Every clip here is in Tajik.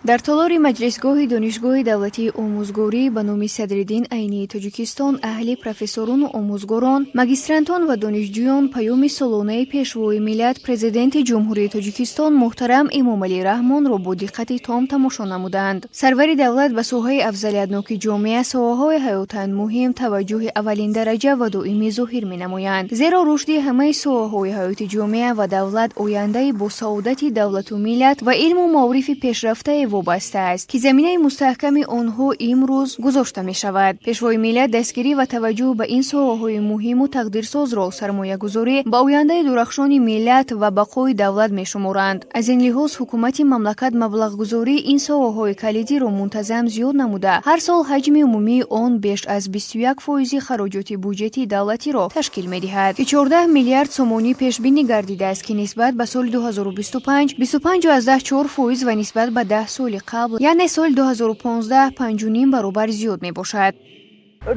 Дар толори маҷлисгоҳи Донишгоҳи давлатии омӯзгорӣ ба номи Садриддин Айнии Тоҷикистон аҳли профессорону омӯзгорон, магистрантон ва донишҷӯён паёми солонаи Пешвои миллат, Президенти Ҷумҳурии Тоҷикистон муҳтарам Эмомалӣ Раҳмонро бо диққати том тамошо намуданд. Сарвари давлат ба соҳаи афзалиятноки ҷомеа, соҳаҳои ҳаётан муҳим таваҷҷӯҳи аввалиндараҷа ва доимӣ зоҳир менамоянд, зеро рушди ҳамаи соҳаҳои ҳаёти ҷомеа ва давлат ояндаи босаодати давлату миллат ва илму маорифи пешрафтае вобаста аст, ки заминаи мустаҳками онҳо имрӯз гузошта мешавад. Пешвои миллат дастгирӣ ва таваҷҷӯҳ ба ин соҳаҳои муҳиму тақдирсозро сармоягузорӣ ба ояндаи дурахшони миллат ва бақои давлат мешуморанд. Аз ин лиҳоз ҳукумати мамлакат маблағгузории ин соҳаҳои калидиро мунтазам зиёд намуда, ҳар сол ҳаҷми умумии он беш аз 21 фоизи хароҷоти буҷети давлатиро ташкил медиҳад, ки 14 миллиард сомонӣ пешбинӣ гардидааст, ки нисбат ба соли 2025 25,4 фоиз ва нисбат ба 10 соли қабл, яъне соли 2015, 5,5 баробар зиёд мебошад.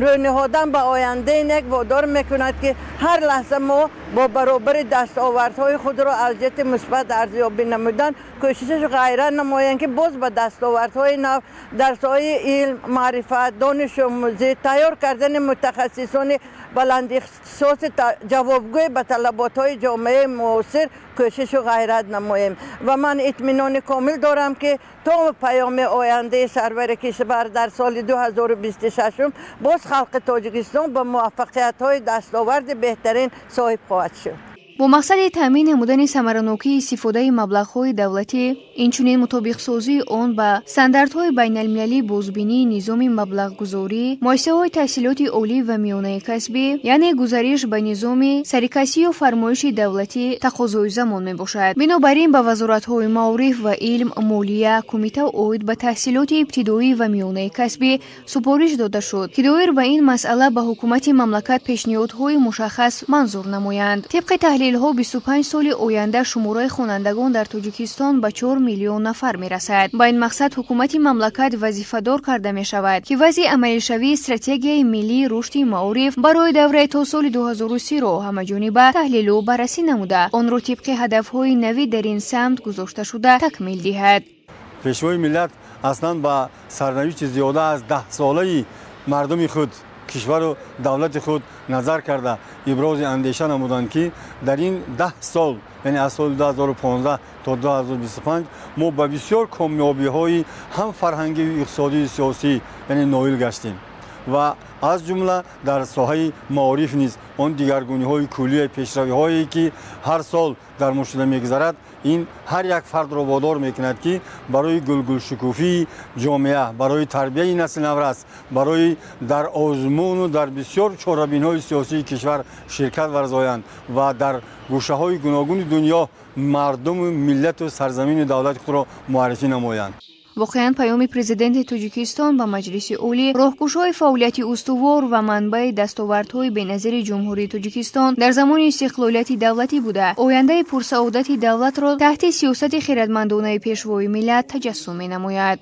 Рӯй ниҳодан ба ояндаи нек водор мекунад, ки ҳар лаҳза мо бо баробари дастовардҳои худро аз ҷиҳати мусбат арзёбӣ намудан, кӯшишу ғайрат намоем, ки боз ба дастовардҳои нав дар соҳаи илм, маърифат, донишомӯзӣ, тайёр кардани мутахассисони баландихтисоси ҷавобгӯй ба талаботҳои ҷомеаи муосир кӯшишу ғайрат намоем. Ва ман итминони комил дорам, ки то паёми ояндаи сарвари кишвар дар соли 2026 боз халқи Тоҷикистон ба муваффақиятҳои дастоварди беҳтарин соҳиб хоҳад шуд. Бо мақсади таъмин намудани самаранокии истифодаи маблағҳои давлатӣ, инчунин мутобиқсозии он ба стандартҳои байналмилалӣ, бозбинии низоми маблағгузорӣ муассисаҳои таҳсилоти олӣ ва миёнаи касбӣ, яъне гузариш ба низоми сарикасию фармоиши давлатӣ тақозои замон мебошад. Бинобар ин ба вазоратҳои маориф ва илм, молия, кумита оид ба таҳсилоти ибтидоӣ ва миёнаи касбӣ супориш дода шуд, ки доир ба ин масъала ба ҳукумати мамлакат пешниҳодҳои мушаххас манзур намоянд. Тибқи таҳлилҳо, 25 соли оянда шумораи хонандагон дар Тоҷикистон ба 4 миллион нафар мерасад. Ба ин мақсад ҳукумати мамлакат вазифадор карда мешавад, ки вазъи амалишавии стратегияи миллии рушди маориф барои давраи то соли 2030-ро ҳамаҷониба таҳлилу баррасӣ намуда, онро тибқи ҳадафҳои нави дар ин самт гузошташуда такмил диҳад. Пешвои миллат аслан ба сарнавишти зиёда аз 10-солаи мардуми худ, кишвару давлати худ назар карда, ибрози андеша намуданд, ки дар ин 10 сол, яъне аз соли 2015 то 2025, мо ба бисёр комёбиҳои ҳам фарҳангию иқтисодию сиёсӣ, яъне ноил гаштем ва аз ҷумла дар соҳаи маориф низ он дигаргуниҳои куллия, пешравиҳое, ки ҳар сол дар мушоҳида мегузарад, ин ҳар як фардро водор мекунад, ки барои гулгулшукуфии ҷомеа, барои тарбияи насли наврас, барои дар озмуну дар бисёр чорабиниҳои сиёсии кишвар ширкат варзоянд ва дар гӯшаҳои гуногуни дунё мардуму миллату сарзамину давлати худро муаррифӣ намоянд. Воқеан, паёми Президенти Тоҷикистон ба Маҷлиси Олӣ роҳкушои фаъолияти устувор ва манбаи дастовардҳои беназири Ҷумҳурии Тоҷикистон дар замони истиқлолияти давлатӣ буда, ояндаи пурсаодати давлатро таҳти сиёсати хирадмандонаи Пешвои миллат таҷассум менамояд.